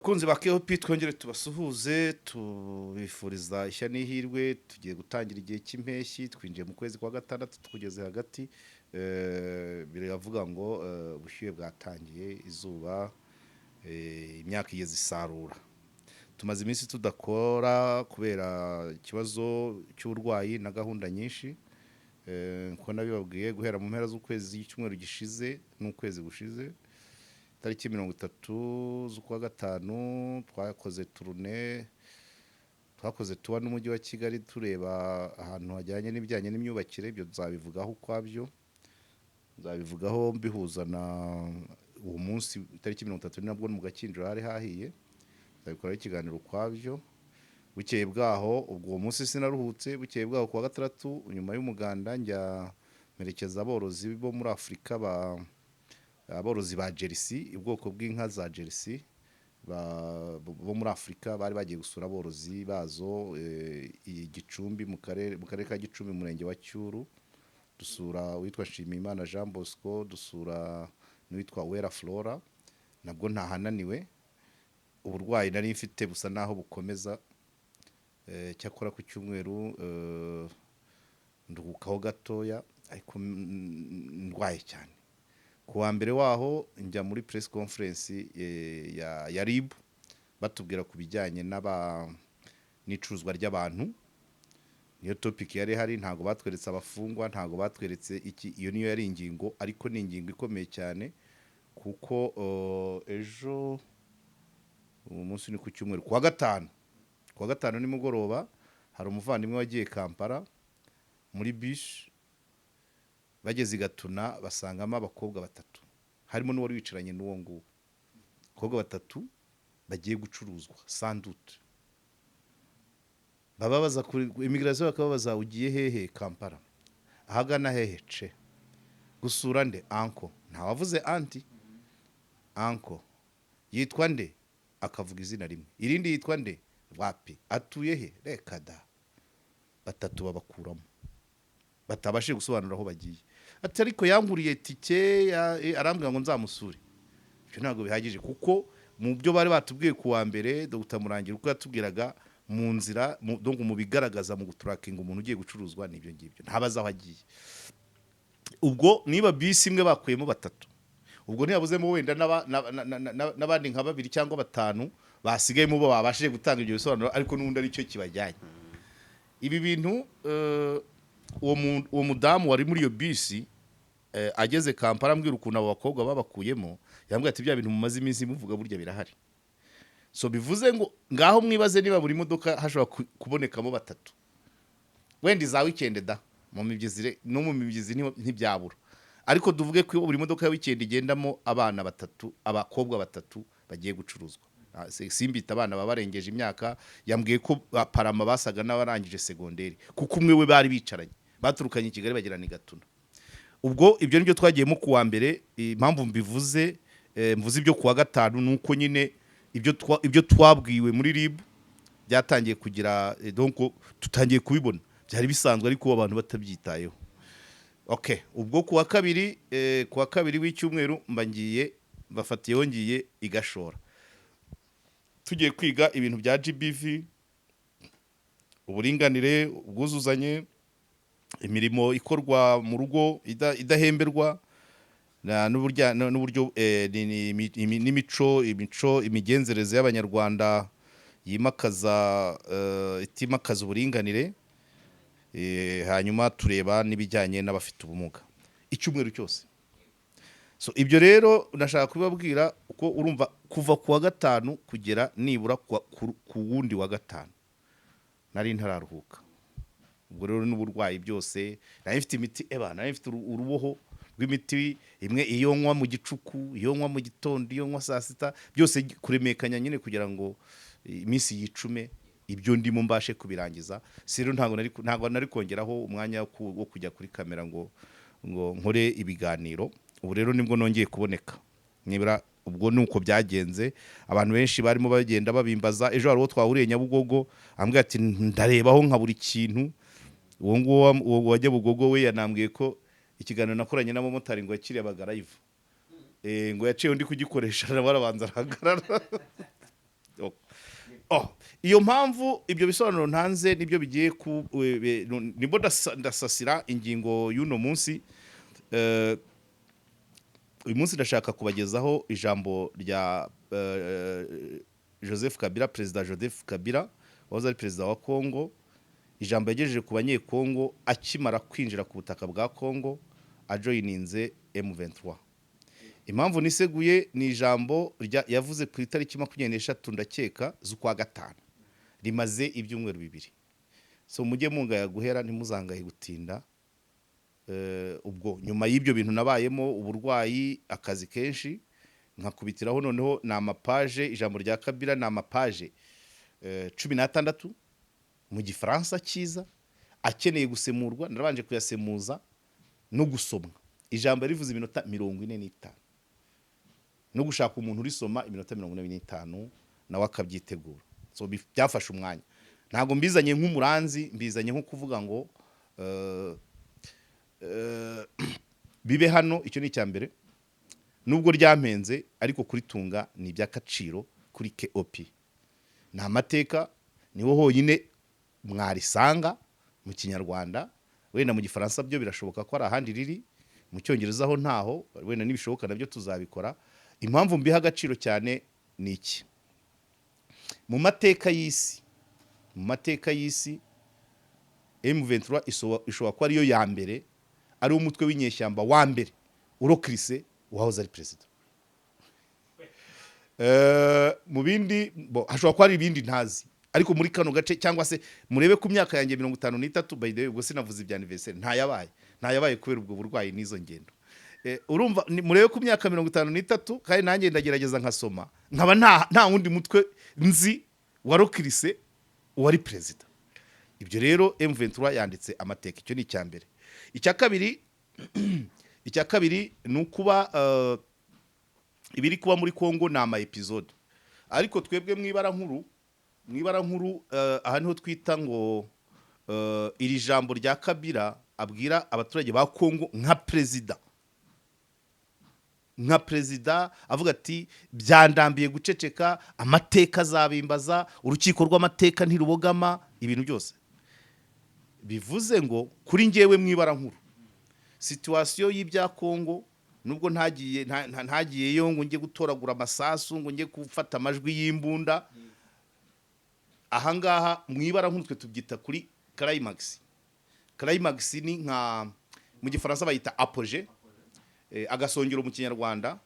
Bakunzi ba KOP, twongere tubasuhuze, tubifuriza ishya n'ihirwe. Tugiye gutangira igihe cy'impeshyi, twinjiye mu kwezi kwa gatandatu, tugeze hagati. Biravuga ngo ubushyuhe bwatangiye, izuba, imyaka igeze isarura. Tumaze iminsi tudakora kubera ikibazo cy'uburwayi na gahunda nyinshi. Nkuko nabibabwiye, guhera mu mpera z'ukwezi y'icyumweru gishize n'ukwezi gushize, tariki 30 z'ukwa gatanu, twakoze tournée, twakoze tuba n'umujyi wa Kigali, tureba ahantu hajyanye n'ibijyanye n'imyubakire. Ibyo nzabivugaho ukwabyo, nzabivugaho mbihuza na uwo munsi itariki 30, nabwo mu Gakinjiro hari hahiye, nzabikoraho ikiganiro ukwabyo. Bukeye bwaho, ubwo uwo munsi sinaruhutse, bukeye bwaho kuwa gatandatu nyuma y'umuganda, njya mperekeza aborozi bo muri Afurika, ba aborozi ba Jersey, ubwoko bw'inka za Jersey, bo muri Afurika. Bari bagiye gusura aborozi bazo i Gicumbi, mu karere ka Gicumbi, mu murenge wa Cyuru. Dusura uwitwa Nshimiyimana Jean Bosco, dusura n'uwitwa Uwera Flora. Nabwo ntahananiwe, uburwayi nari mfite busa naho bukomeza. Cyakora ku cyumweru nduhukaho gatoya, ariko ndwaye cyane. Ku wa mbere waho njya muri press conference ya RIB, batubwira ku bijyanye n'icuruzwa ry'abantu. Niyo topic yari ihari. Ntabwo batweretse abafungwa, ntabwo batweretse iki, iyo niyo yari ingingo, ariko ni ingingo ikomeye cyane kuko ejo, uwo munsi ni ku cyumweru, kuwa gatanu nimugoroba, hari umuvandimwe wagiye Kampala muri bus. Bageze i Gatuna basangamo abakobwa batatu, harimo n'uwari wicaranye n'uwo nguwo, abakobwa batatu bagiye gucuruzwa sans doute. Bababaza kuri immigration, bakababaza: "Ugiye hehe?" "Kampala." "Ahagana hehe?" "Ce." "Gusura nde?" "Uncle." Ntawavuze auntie, "Uncle." "Yitwa nde?" Akavuga izina rimwe irindi. "Yitwa nde?" "Wapi." "Atuye he?" "Reka da." Batatu babakuramo batabashije gusobanura aho bagiye. Ati: "Ariko yanguriye tike arambwira ngo nzamusure." Ibyo ntabwo bihagije, kuko mu byo bari batubwiye ku wa mbere, Dr Murangira uko yatubwiraga mu nzira, donc mu bigaragaza mu guturakinga umuntu ugiye gucuruzwa, n'ibyo ngibyo ntabazi aho agiye. Ubwo niba bisi imwe bakuyemo batatu, ubwo ntiyabuzemo wenda n'abandi nka babiri cyangwa batanu basigayemo bo babashije gutanga ibyo bisobanuro, ariko n'ubundi aricyo kibajyanye. Ibi bintu, uwo mudamu wari muri iyo bisi, ageze Kampala ambwira ukuntu abo bakobwa babakuyemo. Yambwiye ati: "Bya bintu mumaze iminsi muvuga burya birahari." So bivuze ngo ngaho mwibaze niba buri modoka hashobora kubonekamo batatu, wenda iza weekend da, mu mibyizi no mu mibyizi ntibyabura, ariko tuvuge ko buri modoka ya weekend igendamo abana batatu, abakobwa batatu bagiye gucuruzwa. Simbita abana baba barengeje imyaka. Yambwiye ko parama basaga n'abarangije segonderi, kuko umwe we bari bicaranye, baturukanye i Kigali bagera i Gatuna. Ubwo ibyo nibyo twagiyemo ku wa mbere. Impamvu mbivuze, mvuze ibyo ku wa gatanu, ni uko nyine ibyo twabwiwe muri RIB byatangiye kugira, donc tutangiye kubibona. Byari bisanzwe ariko abantu batabyitayeho. Okay, ubwo ku wa kabiri w'icyumweru mba ngiye, bafatiyeho, ngiye i Gashora, tugiye kwiga ibintu bya GBV, uburinganire, ubwuzuzanye, imirimo ikorwa mu rugo idahemberwa, n'uburyo n'imico, imigenzereze y'Abanyarwanda yimakaza, itimakaza uburinganire. Hanyuma tureba n'ibijyanye n'abafite ubumuga icyumweru cyose. So ibyo rero nashaka kubabwira uko urumva kuva ku wa gatanu kugera nibura ku wundi wa gatanu nari ntararuhuka. Ubwo rero n'uburwayi byose, nari mfite imiti, eba nari mfite uruboho rw'imiti imwe, iyo nywa mu gicuku, iyo nywa mu gitondo, iyo nywa saa sita, byose kuremekanya nyine kugira ngo iminsi yicume, ibyo ndimo mbashe kubirangiza. Si rero ntabwo nari kongeraho umwanya wo kujya kuri kamera ngo nkore ibiganiro. Ubu rero nibwo nongeye kuboneka nibura. Ubwo ni uko byagenze. Abantu benshi barimo bagenda babimbaza. Ejo hari uwo twahuriye Nyabugogo, ambwira ati: "Ndarebaho nka buri kintu." Uwo nguwo uwo wa Nyabugogo we yanambwiye ko ikiganiro nakoranye n'abamotari ngo yakirebaga live, ngo yaciye undi kugikoresha, nawe arabanza arahagarara. Oh, iyo mpamvu, ibyo bisobanuro ntanze nibyo bigiye ku nibwo ndasasira ingingo y'uno munsi. Uyu munsi ndashaka kubagezaho ijambo rya Joseph Kabila, Perezida Joseph Kabila wahoze ari perezida wa Congo, ijambo yagejeje ku Banyekongo akimara kwinjira ku butaka bwa Congo ajoyininze M23. Impamvu niseguye ni ijambo yavuze ku itariki 23, ndakeka, z'ukwa gatanu, rimaze ibyumweru 2. So mujye mungaya guhera, ntimuzangaye gutinda. Ubwo nyuma y'ibyo bintu nabayemo, uburwayi, akazi kenshi, nkakubitiraho noneho ni amapaje. Ijambo rya Kabila ni amapaje 16 mu Gifaransa cyiza, akeneye gusemurwa. Narabanje kuyasemuza no gusomwa. Ijambo rivuze iminota 45, no gushaka umuntu urisoma iminota 45 nawe akabyitegura. So byafashe umwanya. Ntabwo mbizanye nk'umuranzi, mbizanye nko kuvuga ngo bibe hano. Icyo ni icya mbere. Nubwo ryampenze, ariko kuritunga ni iby'agaciro kuri KOP, ni amateka, niho honyine mwarisanga mu Kinyarwanda. Wenda mu Gifaransa byo birashoboka ko ari ahandi riri, mu Cyongereza ho ntaho. Wenda nibishoboka nabyo tuzabikora. Impamvu mbiha agaciro cyane ni iki: mu mateka y'isi, M23 ishobora kuba ariyo ya mbere, ari umutwe w'inyeshyamba wa mbere urokirise uwahoze ari perezida. Mu bindi bo, hashobora kuba hari ibindi ntazi, ariko muri kano gace, cyangwa se murebe ku myaka yanjye 53, by the way, ubwo sinavuze ibya anniversaire, ntayabaye kubera ubwo burwayi n'izo ngendo. Urumva murebe ku myaka 53, kandi nanjye ndagerageza nkasoma, nkaba nta wundi mutwe nzi warokirise uwari perezida. Ibyo rero M23 yanditse amateka. Icyo ni icya mbere. Icya kabiri ni ukuba ibiri kuba muri Congo ni ama episode, ariko twebwe mu ibara nkuru aha niho twita ngo iri jambo rya Kabila abwira abaturage ba Congo nka perezida, avuga ati: "Byandambiye guceceka, amateka azabimbaza, urukiko rw'amateka ntirubogama," ibintu byose. Bivuze ngo kuri njyewe mu ibara nkuru, situation y'ibya Congo, nubwo ntagiye ntagiyeyo ngo njye gutoragura amasasu, ngo njye gufata amajwi y'imbunda, ahangaha mu ibara nkuru twe tubyita kuri climax. Climax ni nka, mu Gifaransa bayita apogée, agasongero mu Kinyarwanda,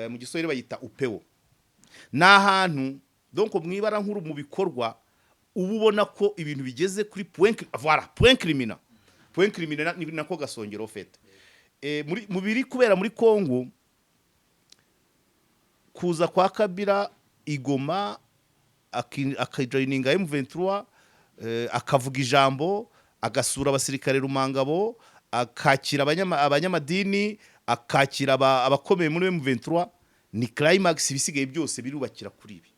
mu Giswahili bayita upeo. Ni ahantu donc mu ibara nkuru, mu bikorwa, uba ubona ko ibintu bigeze kuri point, voilà, point culminant. Point culminant ni nako gasongero fait. Muri mu biri kubera muri Congo, kuza kwa Kabila i Goma, akajoyininga M23, akavuga ijambo, agasura abasirikare Rumangabo, akakira abanyamadini, akakira abakomeye muri M23, ni climax. Ibisigaye byose birubakira kuri ibi.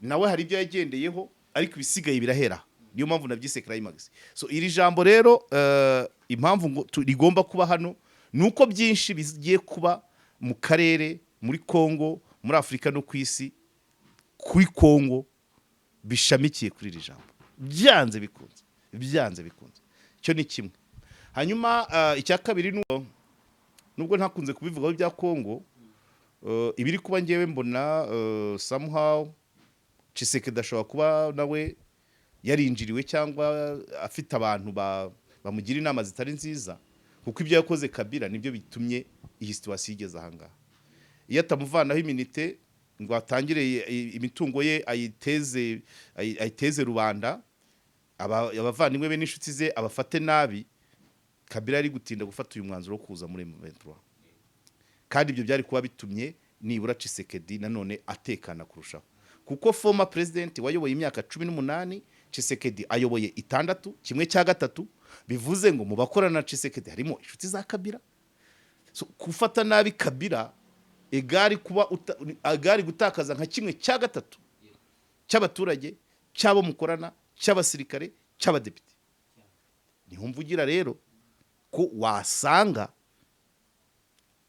Nawe hari ibyo yagendeyeho, ariko ibisigaye birahera. Niyo mpamvu nabyise climax. So iri jambo rero, impamvu ngo rigomba kuba hano ni uko byinshi bigiye kuba mu karere, muri Congo, muri Afurika no ku isi, kuri Congo bishamikiye kuri iri jambo byanze bikunze, byanze bikunze. Icyo ni kimwe. Hanyuma icya kabiri ni uko, nubwo ntakunze kubivugaho ibya Congo, ibiri kuba, ngewe mbona somehow Tshisekedi ashobora kuba nawe yarinjiriwe cyangwa afite abantu bamugira inama zitari nziza, kuko ibyo yakoze Kabila nibyo bitumye iyi situation igeze ahangaha. Iyo atamuvanaho immunité ngo atangire imitungo ye ayiteze rubanda, abavandimwe be n'inshuti ze abafate nabi, Kabila yari gutinda gufata uyu mwanzuro wo kuza muri M23, kandi ibyo byari kuba bitumye nibura Tshisekedi nanone atekana kurushaho, kuko former president wayoboye imyaka 18, Tshisekedi ayoboye 6, kimwe cya gatatu. Bivuze ngo mu bakorana na Tshisekedi harimo inshuti za Kabila. So, gufata nabi Kabila egari kuba agari gutakaza nka kimwe cya gatatu cy'abaturage, cy'abo mukorana, cy'abasirikare, cy'abadepite. Niho mvugira rero ko wasanga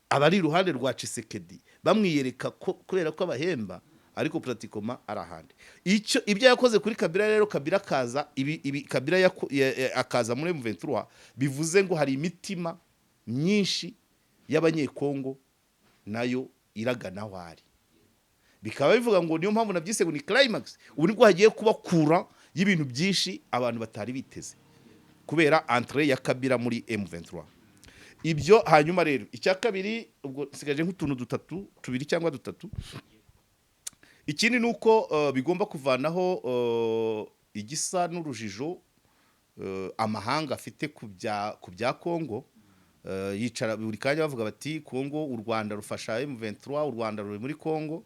abari iruhande rwa Tshisekedi bamwiyereka ko kubera ko abahemba, Ariko pratiquement ari ahandi. Icyo ibyo yakoze kuri Kabila rero, Kabila akaza ibi Kabila akaza muri M23, bivuze ngo hari imitima myinshi y'Abanyekongo nayo iragana aho ari. Bikaba bivuga ngo niyo mpamvu nabyise ngo ni climax. Ubu nibwo hagiye kuba kura y'ibintu byinshi abantu batari biteze kubera entrée ya Kabila muri M23. Ibyo hanyuma rero, icya kabiri, ubwo nsigaje nk'utuntu dutatu, tubiri cyangwa dutatu. Ikindi ni uko bigomba kuvanaho igisa n'urujijo amahanga afite ku bya Kongo. Yicara buri kanya bavuga bati Kongo, u Rwanda rufasha M23, u Rwanda ruri muri Kongo.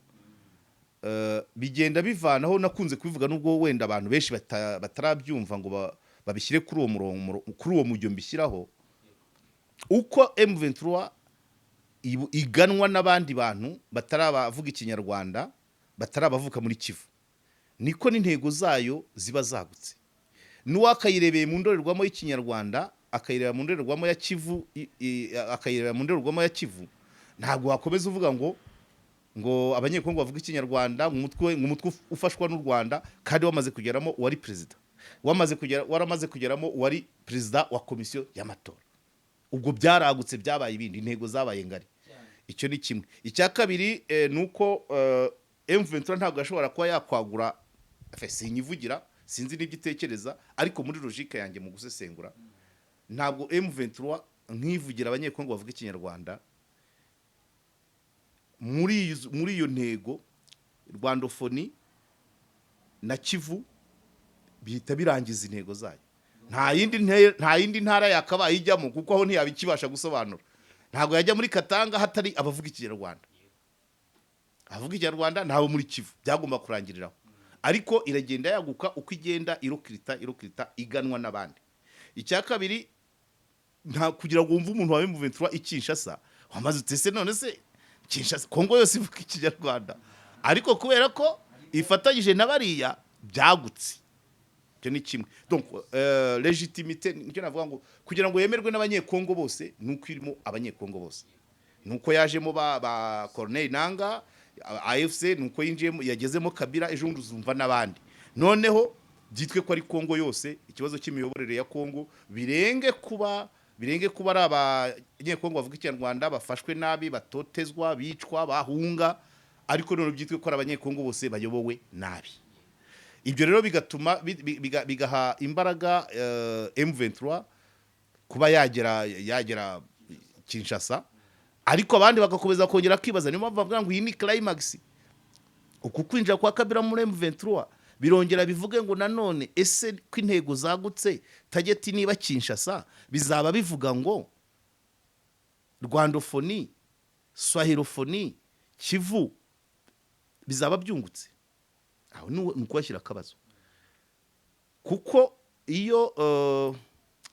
Bigenda bivanaho, nakunze kubivuga nubwo wenda abantu benshi batarabyumva ngo babishyire kuri uwo murongo, kuri uwo mujyo mbishyiraho. Uko M23 iganwa n'abandi bantu batari abavuga Ikinyarwanda, batari abavuka muri Kivu, niko n'intego zayo ziba zagutse. N'uwakayirebeye mu ndorerwamo y'Ikinyarwanda, akayireba mu ndorerwamo ya Kivu, akayireba mu ndorerwamo ya Kivu, ntabwo wakomeza uvuga ngo Abanyekongo bavuga Ikinyarwanda, ngo umutwe ufashwa n'u Rwanda, kandi wamaze kugeramo uwari perezida, wamaze kugera waramaze kugeramo uwari perezida wa komisiyo y'amatora. Ubwo byaragutse, byabaye ibindi, intego zabaye ngari. Icyo ni kimwe. Icya kabiri ni uko M23 ntabwo yashobora kuba yakwagura. Enfin, sinyivugira, sinzi n'ibyo itekereza, ariko muri logique yanjye mu gusesengura, ntabwo M23 nkivugira Abanyekongo bavuga Ikinyarwanda muri iyo ntego rwandophonie na Kivu bihita birangiza intego zayo. Nta yindi ntara yakabaye ijyamo, kuko aho ntiyaba ikibasha gusobanura. Ntabwo yajya muri Katanga hatari abavuga Ikinyarwanda. Abavuga Ikinyarwanda ntabo muri Kivu, byagomba kurangiriraho. Ariko iragenda yaguka uko igenda irokirita iganwa n'abandi. Icya kabiri, nta kugira ngo wumve umuntu wa M23 i Kinshasa wamaze utese none se Kinshasa, Kongo yose ivuga Ikinyarwanda? Ariko kubera ko ifatanyije na bariya, byagutse. Icyo ni kimwe. Donc légitimité, nicyo navuga ngo kugira ngo yemerwe n'Abanyekongo bose nuko irimo Abanyekongo bose, nuko yajemo ba Corneille Nanga, AFC, nuko yinjiyemo, yagezemo Kabila, ejo bundi uzumva n'abandi. Noneho byitwe ko ari Kongo yose. Ikibazo cy'imiyoborere ya Kongo birenge kuba ari Abanyekongo bavuga Ikinyarwanda bafashwe nabi, batotezwa, bicwa, bahunga, ariko none byitwe ko ari Abanyekongo bose bayobowe nabi. Ibyo rero bigatuma bigaha imbaraga M23 kuba yagera Kinshasa, ariko abandi bagakomeza kongera kwibaza. Niyo mpamvu bavuga ngo iyi ni climax. Uku kwinjira kwa Kabila muri M23 birongera bivuge ngo nanone ese ko intego zagutse, target niba Kinshasa, bizaba bivuga ngo rwandophonie, swahilophonie, Kivu bizaba byungutse? Aho ni ukubashyira akabazo, kuko iyo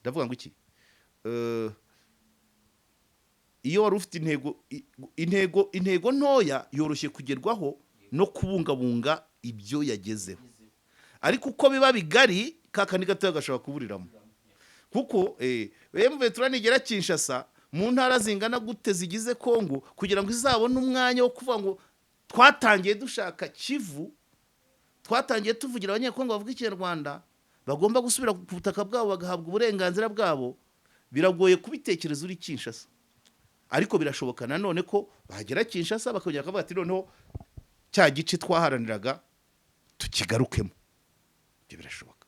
ndavuga ngo iki, iyo wari ufite intego intego ntoya yoroshye kugerwaho no kubungabunga ibyo yagezeho, ariko uko biba bigari, ka kandi gatoya gashobora kuburiramo. Kuko M23 nigera Kinshasa, mu ntara zingana gute zigize Kongo, kugira ngo izabone umwanya wo kuvuga ngo twatangiye dushaka Kivu, twatangiye tuvugira Abanyekongo bavuga Ikinyarwanda bagomba gusubira ku butaka bwabo bagahabwa uburenganzira bwabo, biragoye kubitekereza uri Kinshasa. Ariko birashoboka nanone ko bagera Kinshasa bakongera bakavuga ati noneho cya gice twaharaniraga tukigarukemo. Ibyo birashoboka,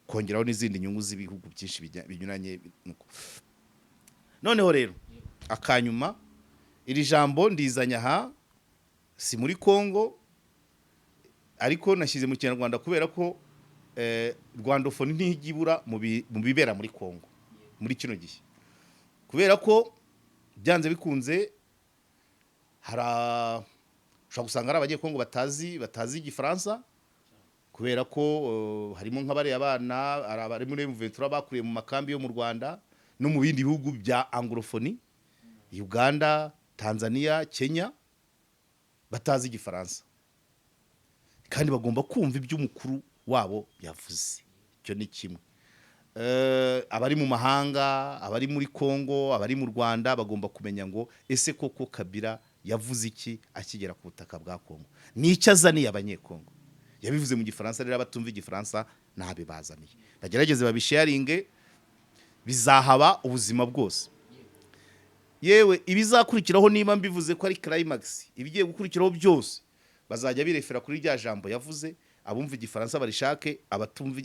kongeraho n'izindi nyungu z'ibihugu byinshi binyuranye nuko. Noneho rero akanyuma, iri jambo ndizanya aha, si muri Kongo, ariko nashyize mu Kinyarwanda kubera ko rwandophonie ntijya ibura mu bibera muri Kongo muri kino gihe, kubera ko byanze bikunze hari ushobora gusanga ari Abanyekongo batazi Igifaransa, kubera ko harimo nk'abariya bana, hari abari muri M23 bakuriye mu makambi yo mu Rwanda no mu bindi bihugu bya anglophonie, Uganda, Tanzania, Kenya, batazi Igifaransa kandi bagomba kumva ibyo umukuru wabo yavuze. Icyo ni kimwe. Abari mu mahanga, abari muri Kongo, abari mu Rwanda bagomba kumenya ngo ese koko Kabila Yavuze iki akigera ku butaka bwa Kongo? Ni icyo azaniye Abanyekongo? Yabivuze mu Gifaransa. Rero abatumva Igifaransa ntabibazaniye, bagerageze babisharinge, bizahaba ubuzima bwose. Yewe, ibizakurikiraho, niba mbivuze ko ari climax, ibigiye gukurikiraho byose bazajya birefera kuri rya jambo yavuze. Abumva Igifaransa barishake, abatumva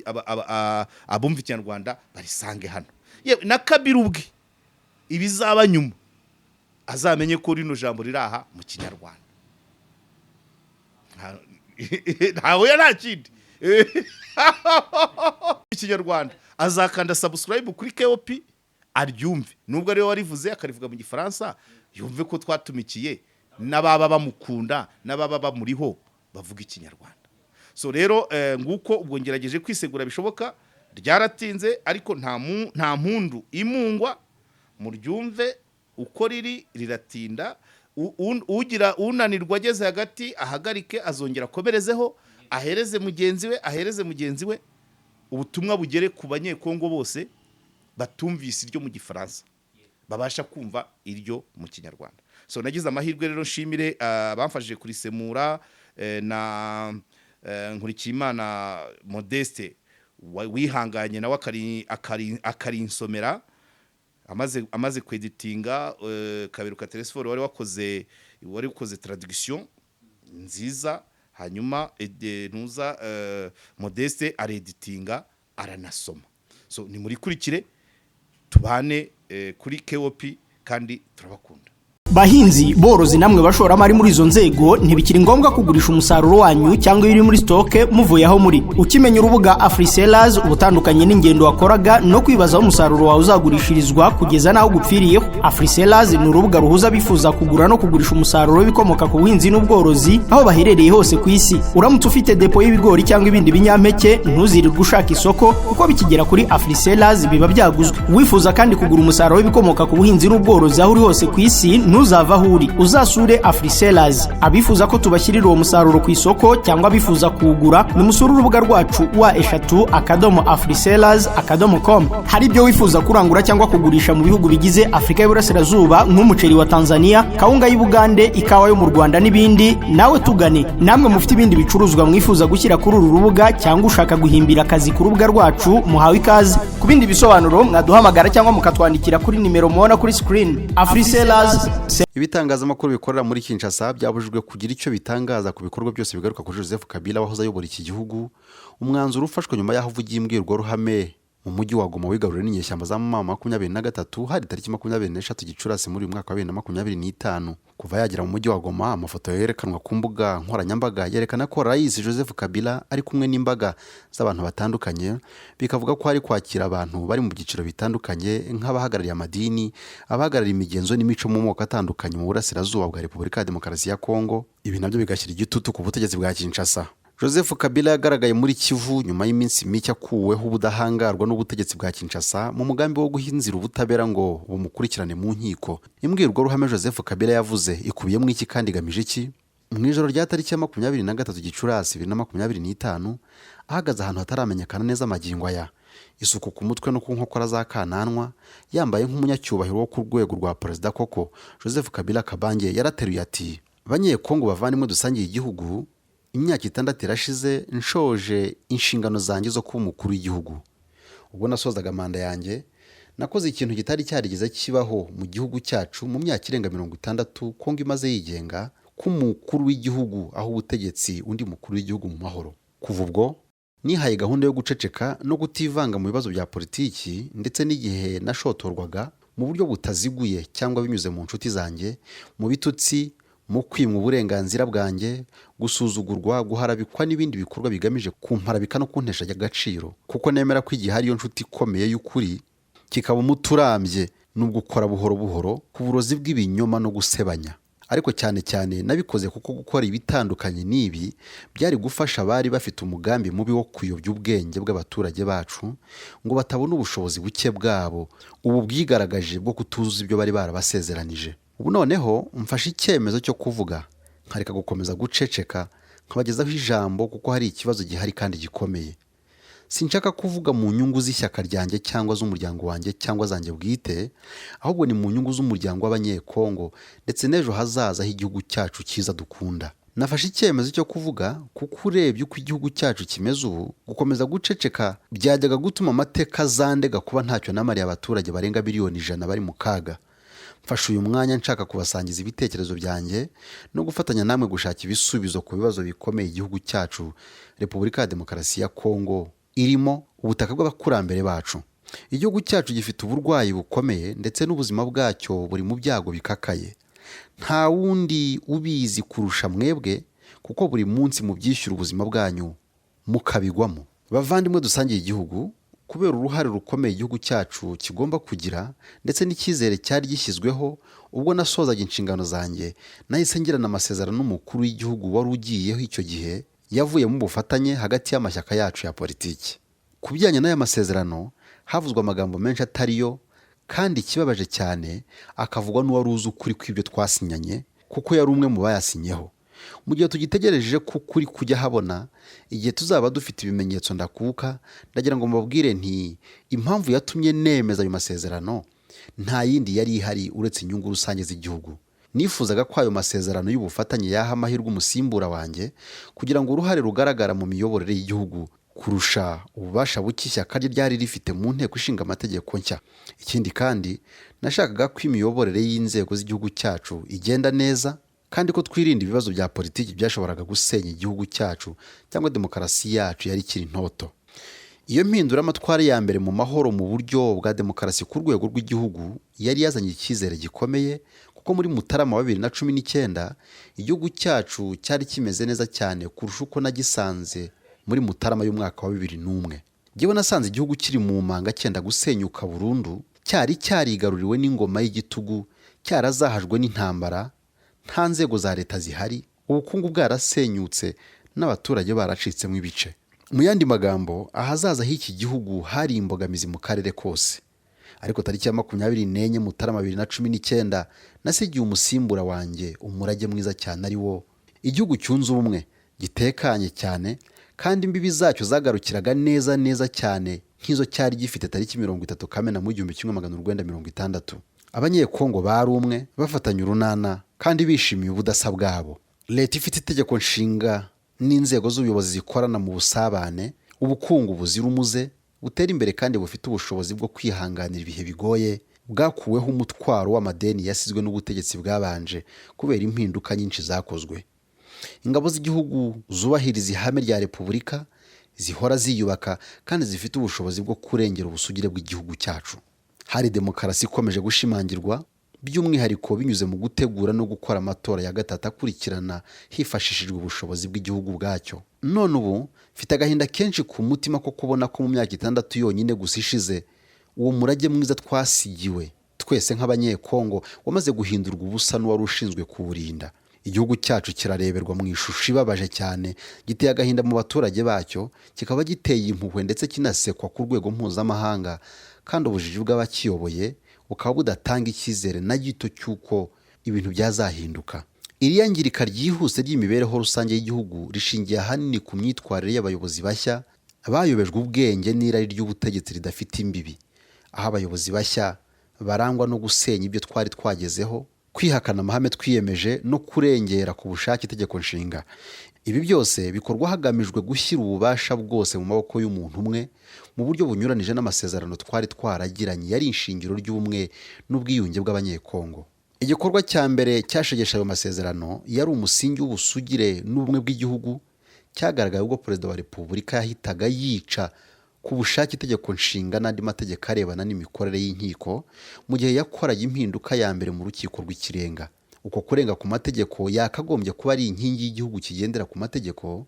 abumva Ikinyarwanda barisange hano. Yewe, na Kabila ubwe, ibizaba nyuma azamenye ko rino jambo riri aha mu Kinyarwanda. Ntawe, nta kindi, Ikinyarwanda. Azakanda subscribe kuri KOP aryumve, nubwo ariwe warivuze akarivuga mu Gifaransa, yumve ko twatumikiye n'ababa bamukunda n'ababa bamuriho bavuga Ikinyarwanda. So rero nguko ubwo ngerageje kwisegura bishoboka. Ryaratinze, ariko nta mpundu imungwa. Muryumve uko riri, riratinda. Ugira unanirwa ageze hagati ahagarike, azongera akomerezeho, ahereze mugenzi we, ahereze mugenzi we, ubutumwa bugere ku Banyekongo bose batumvise iryo mu Gifaransa, babasha kumva iryo mu Kinyarwanda. So nagize amahirwe rero, nshimire abamfashije kurisemura, na Nkurikiyimana Modeste wihanganye nawe akarinsomera amaze kweditinga, Kaberuka Telesphore wari wakoze traduction nziza, hanyuma ntuza Modeste areditinga, aranasoma. So nimurikurikire, tubane kuri KOP, kandi turabakunda. Bahinzi, borozi namwe bashoramari muri izo nzego, ntibikiri ngombwa kugurisha umusaruro wanyu cyangwa ibiri muri stock muvuye aho muri. Ukimenya urubuga Afrisellers, ubutandukanye n'ingendo wakoraga no kwibaza aho umusaruro wawe uzagurishirizwa kugeza n'aho gupfiriyeho. Afrisellers ni urubuga ruhuza abifuza kugura no kugurisha umusaruro w'ibikomoka ku buhinzi n'ubworozi aho baherereye hose ku isi. Uramutse ufite depo y'ibigori cyangwa ibindi binyampeke, ntuzirirwe ushaka isoko, kuko bikigera kuri Afrisellers biba byaguzwe. Wifuza kandi kugura umusaruro w'ibikomoka ku buhinzi n'ubworozi aho uri hose ku isi, ntuzava aho uri, uzasure Afrisellers. Abifuza ko tubashyirira uwo musaruro ku isoko cyangwa abifuza kuwugura, nimusure urubuga rwacu www.afrisellers.com. Hari ibyo wifuza kurangura cyangwa kugurisha mu bihugu bigize Afurika y'Iburasirazuba, nk'umuceri wa Tanzania, kawunga y'Ubugande, ikawa yo mu Rwanda n'ibindi, nawe tugane. Namwe mufite ibindi bicuruzwa mwifuza gushyira kuri uru rubuga cyangwa ushaka guhimbira akazi ku rubuga rwacu, muhawe ikaze. Ku bindi bisobanuro mwaduhamagara cyangwa mukatwandikira kuri nimero mubona kuri screen. Afrisellers. Ibitangazamakuru bikorera muri Kinshasa byabujijwe kugira icyo bitangaza ku bikorwa byose bigaruka kuri Joseph Kabila wahoze ayobora iki gihugu. Umwanzuro ufashwe nyuma y'aho avugiye imbwirwaruhame mu mujyi wa Goma wigaruriwe n'inyeshyamba za M23, hari tariki 23 Gicurasi muri uyu mwaka wa 2025. Kuva yagera mu mujyi wa Goma, amafoto yerekanwa ku mbuga nkoranyambaga yerekana ko Rais Joseph Kabila ari kumwe n'imbaga z'abantu batandukanye, bikavuga ko ari kwakira abantu bari mu byiciro bitandukanye, nk'abahagarariye amadini, abahagarariye imigenzo n'imico mu moko atandukanye mu burasirazuba bwa Repubulika ya Demokarasi ya Kongo. Ibi nabyo bigashyira igitutu ku butegetsi bwa Kinshasa. Joseph Kabila yagaragaye muri Kivu nyuma y'iminsi mike akuweho ubudahangarwa n'ubutegetsi bwa Kinshasa mu mugambi wo guha inzira ubutabera ngo bumukurikirane mu nkiko. Imbwirwaruhame Joseph Kabila yavuze ikubiyemo iki kandi igamije iki? Mu ijoro rya tariki ya 23 Gicurasi 2025, ahagaze ahantu hataramenyekana neza amagingo aya, isuku ku mutwe no ku nkokora za kananwa, yambaye nk'umunyacyubahiro wo ku rwego rwa perezida koko, Joseph Kabila Kabange yarateruye ati: "Banyekongo bavandimwe dusangiye igihugu, imyaka 6 irashize nshoje inshingano zanjye zo kuba umukuru w'igihugu. Ubwo nasozaga manda yanjye, nakoze ikintu kitari cyarigeze kibaho mu gihugu cyacu mu myaka irenga 60 Kongo imaze yigenga, ko umukuru w'igihugu aho ubutegetsi undi mukuru w'igihugu mu mahoro. Kuva ubwo nihaye gahunda yo guceceka no kutivanga mu bibazo bya politiki, ndetse n'igihe nashotorwaga mu buryo butaziguye cyangwa binyuze mu nshuti zanjye, mu bitutsi, mu kwimwa uburenganzira bwanjye, gusuzugurwa, guharabikwa n'ibindi bikorwa bigamije kumparabika no kuntesha agaciro, kuko nemera ko igihe ariyo nshuti ikomeye y'ukuri, kikaba umuti urambye nubwo ukora buhoro buhoro ku burozi bw'ibinyoma no gusebanya. Ariko cyane cyane nabikoze kuko gukora ibitandukanye n'ibi byari gufasha abari bafite umugambi mubi wo kuyobya ubwenge bw'abaturage bacu ngo batabona ubushobozi buke bwabo ubu bwigaragaje bwo kutuzuza ibyo bari barabasezeranije. Ubu noneho mfashe icyemezo cyo kuvuga, nkareka gukomeza guceceka, nkabagezaho ijambo, kuko hari ikibazo gihari kandi gikomeye." Sinshaka kuvuga mu nyungu z'ishyaka ryanjye cyangwa z'umuryango wanjye cyangwa zanjye bwite, ahubwo ni mu nyungu z'umuryango w'Abanyekongo ndetse n'ejo hazaza h'igihugu cyacu cyiza dukunda. Nafashe icyemezo cyo kuvuga kuko urebye uko igihugu cyacu kimeze ubu, gukomeza guceceka byajyaga gutuma amateka azandega kuba ntacyo namariye abaturage barenga miliyoni 100 bari mu kaga. Mfashe uyu mwanya nshaka kubasangiza ibitekerezo byanjye no gufatanya namwe gushaka ibisubizo ku bibazo bikomeye igihugu cyacu, Repubulika ya Demokarasi ya Kongo, irimo ubutaka bw'abakurambere bacu. Igihugu cyacu gifite uburwayi bukomeye ndetse n'ubuzima bwacyo buri mu byago bikakaye. Nta wundi ubizi kurusha mwebwe, kuko buri munsi mubyishyura ubuzima bwanyu mukabigwamo. Bavandimwe dusangiye igihugu, kubera uruhare rukomeye igihugu cyacu kigomba kugira ndetse n'icyizere cyari gishyizweho, ubwo nasozaga inshingano zanjye nahise ngirana amasezerano n'umukuru w'igihugu wari ugiyeho icyo gihe, yavuyemo ubufatanye hagati y'amashyaka yacu ya politiki. Ku bijyanye n'aya masezerano havuzwe amagambo menshi atari yo, kandi ikibabaje cyane akavugwa n'uwari uzi ukuri kw'ibyo twasinyanye, kuko yari umwe mu bayasinyeho. Mu gihe tugitegereje ko ukuri kujya habona, igihe tuzaba dufite ibimenyetso ndakuka, ndagira ngo mbabwire nti impamvu yatumye nemeza ayo masezerano nta yindi yari ihari uretse inyungu rusange z'igihugu. Nifuzaga ko ayo masezerano y'ubufatanye yaha amahirwe umusimbura wanjye kugira ngo uruhare rugaragara mu miyoborere y'igihugu kurusha ububasha buke ishyaka rye ryari rifite mu nteko ishinga amategeko nshya. Ikindi kandi, nashakaga ko imiyoborere y'inzego z'igihugu cyacu igenda neza, kandi ko twirinda ibibazo bya politiki byashoboraga gusenya igihugu cyacu cyangwa demokarasi yacu yari ikiri ntoto. Iyo mpinduramatwara ya mbere mu mahoro mu buryo bwa demokarasi ku rwego rw'igihugu yari yazanye icyizere gikomeye, kuko muri Mutarama wa 2019 igihugu cyacu cyari kimeze neza cyane kurusha uko nagisanze muri Mutarama y'umwaka wa 2001. Njyewe nasanze igihugu kiri mu manga cyenda gusenyuka burundu, cyari cyarigaruriwe n'ingoma y'igitugu, cyarazahajwe n'intambara, nta nzego za leta zihari, ubukungu bwarasenyutse n'abaturage baracitsemo ibice. Mu yandi magambo, ahazaza h'iki gihugu hari imbogamizi mu karere kose. Ariko tariki ya 24 Mutarama 2019 nasigiye umusimbura wanjye umurage mwiza cyane, ari wo igihugu cyunze ubumwe, gitekanye cyane, kandi imbibi zacyo zagarukiraga neza neza cyane nk'izo cyari gifite tariki 30 Kamena mu 1960. Abanyekongo bari umwe, bafatanya urunana kandi bishimiye ubudasa bwabo. Leta ifite itegeko nshinga n'inzego z'ubuyobozi zikorana mu busabane, ubukungu buzira umuze, butera imbere kandi bufite ubushobozi bwo kwihanganira ibihe bigoye, bwakuweho umutwaro w'amadeni yasizwe n'ubutegetsi bwabanje kubera impinduka nyinshi zakozwe. Ingabo z'igihugu zubahiriza ihame rya repubulika, zihora ziyubaka kandi zifite ubushobozi bwo kurengera ubusugire bw'igihugu cyacu. Hari demokarasi ikomeje gushimangirwa, by'umwihariko binyuze mu gutegura no gukora amatora ya gatatu akurikirana hifashishijwe ubushobozi bw'igihugu bwacyo. None ubu mfite agahinda kenshi ku mutima ko kubona ko mu myaka 6 yonyine gusa ishize, uwo murage mwiza twasigiwe twese nk'Abanyekongo wamaze guhindurwa ubusa n'uwari ushinzwe kuwurinda. Igihugu cyacu kirareberwa mu ishusho ibabaje cyane, giteye agahinda mu baturage bacyo, kikaba giteye impuhwe ndetse kinasekwa ku rwego mpuzamahanga, kandi ubujiji bw'abakiyoboye bukaba budatanga icyizere na gito cy'uko ibintu byazahinduka. Iriyangirika ryihuse ry'imibereho rusange y'igihugu rishingiye ahanini ku myitwarire y'abayobozi bashya bayobejwe ubwenge n'irari ry'ubutegetsi ridafite imbibi, aho abayobozi bashya barangwa no gusenya ibyo twari twagezeho, kwihakana amahame twiyemeje no kurengera ku bushake itegeko nshinga. Ibi byose bikorwa hagamijwe gushyira ububasha bwose mu maboko y'umuntu umwe mu buryo bunyuranije n'amasezerano twari twaragiranye yari ishingiro ry'ubumwe n'ubwiyunge bw'Abanyekongo. Igikorwa cya mbere cyashegeshe ayo masezerano yari umusingi w'ubusugire n'ubumwe bw'igihugu, cyagaragaye ubwo Perezida wa Repubulika yahitaga yica ku bushake itegeko nshinga n'andi mategeko arebana n'imikorere y'inkiko mu gihe yakoraga impinduka ya mbere mu Rukiko rw'Ikirenga. Uko kurenga ku mategeko yakagombye kuba ari inkingi y'igihugu kigendera ku mategeko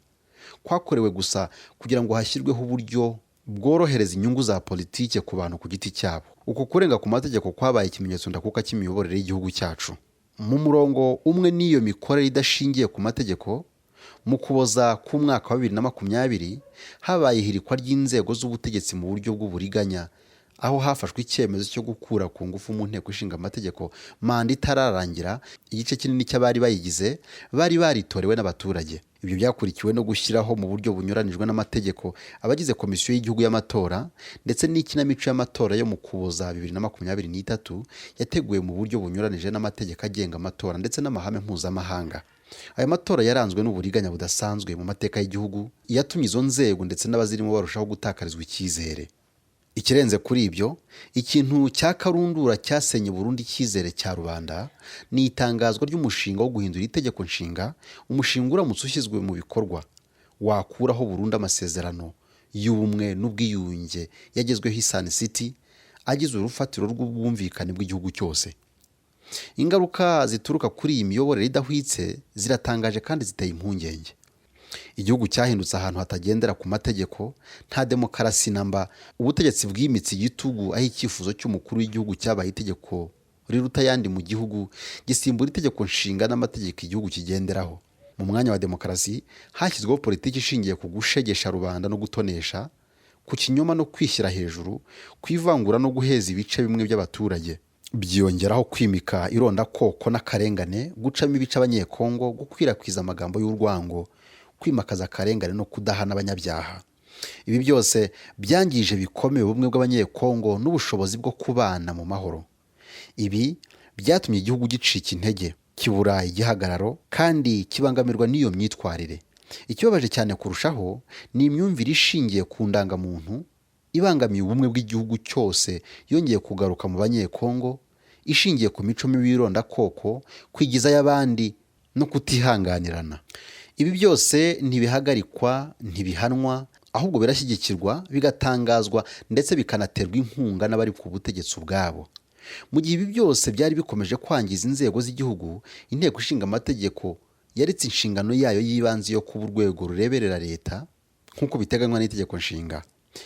kwakorewe gusa kugira ngo hashyirweho uburyo bworohereza inyungu za politike ku bantu ku giti cyabo. Uko kurenga ku mategeko kwabaye ikimenyetso ndakuka cy'imiyoborere y'igihugu cyacu. Mu murongo umwe n'iyo mikorere idashingiye ku mategeko, mu Kuboza k'umwaka wa 2020 habaye ihirikwa ry'inzego z'ubutegetsi mu buryo bw'uburiganya, aho hafashwe icyemezo cyo gukura ku ngufu mu nteko ishinga amategeko manda itararangira igice kinini cy'abari bayigize bari baritorewe n'abaturage. Ibyo byakurikiwe no gushyiraho mu buryo bunyuranijwe n'amategeko abagize Komisiyo y'Igihugu y'Amatora, ndetse n'ikinamico y'amatora yo mu Kuboza 2023 yateguwe mu buryo bunyuranije n'amategeko agenga amatora ndetse n'amahame mpuzamahanga. Aya matora yaranzwe n'uburiganya budasanzwe mu mateka y'igihugu, yatumye izo nzego ndetse n'abazirimo barushaho gutakarizwa icyizere. Ikirenze kuri ibyo, ikintu cya karundura cyasenye burundu icyizere cya rubanda ni itangazwa ry'umushinga wo guhindura itegeko nshinga, umushinga uramutse ushyizwe mu bikorwa wakuraho burundu amasezerano y'ubumwe n'ubwiyunge yagezweho i Sun City, agize urufatiro rw'ubwumvikane bw'igihugu cyose. Ingaruka zituruka kuri iyi miyoborere idahwitse ziratangaje kandi ziteye impungenge. Igihugu cyahindutse ahantu hatagendera ku mategeko, nta demokarasi namba, ubutegetsi bwimitse igitugu, aho icyifuzo cy'umukuru w'igihugu cyabaye itegeko riruta ayandi mu gihugu, gisimbura itegeko nshinga n'amategeko igihugu kigenderaho. Mu mwanya wa demokarasi hashyizweho politiki ishingiye ku gushegesha rubanda no gutonesha, ku kinyoma no kwishyira hejuru, ku ivangura no guheza ibice bimwe by'abaturage. Byiyongeraho kwimika irondakoko n'akarengane, gucamo ibice Abanyekongo, gukwirakwiza amagambo y'urwango, kwimakaza akarengane no kudahana abanyabyaha. Ibi byose byangije bikomeye ubumwe bw'Abanyekongo n'ubushobozi bwo kubana mu mahoro. Ibi byatumye igihugu gicika intege, kibura igihagararo kandi kibangamirwa n'iyo myitwarire. Ikibabaje cyane kurushaho ni imyumvire ishingiye ku ndangamuntu ibangamiye ubumwe bw'igihugu cyose yongeye kugaruka mu Banyekongo, ishingiye ku mico mibi y'irondakoko, kwigizayo abandi no kutihanganirana. Ibi byose ntibihagarikwa, ntibihanwa, ahubwo birashyigikirwa, bigatangazwa ndetse bikanaterwa inkunga n'abari ku butegetsi ubwabo. Mu gihe ibi byose byari bikomeje kwangiza inzego z'igihugu, Inteko Ishinga Amategeko yaretse inshingano yayo y'ibanze yo kuba urwego rureberera leta nk'uko biteganywa n'itegeko nshinga.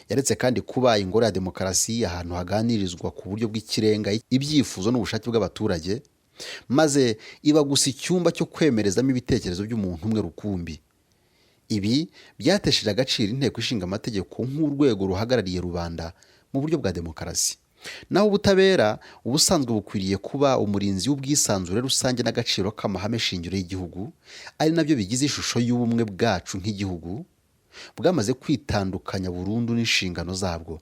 Yaretse kandi kuba ingoro ya demokarasi, ahantu haganirizwa ku buryo bw'ikirenga ibyifuzo n'ubushake bw'abaturage, maze iba gusa icyumba cyo kwemerezamo ibitekerezo by'umuntu umwe rukumbi. Ibi byatesheje agaciro Inteko Ishinga Amategeko nk'urwego ruhagarariye rubanda mu buryo bwa demokarasi. Naho ubutabera, ubusanzwe bukwiriye kuba umurinzi w'ubwisanzure rusange n'agaciro k'amahame shingiro y'igihugu, ari nabyo bigize ishusho y'ubumwe bwacu nk'igihugu, bwamaze kwitandukanya burundu n'inshingano zabwo.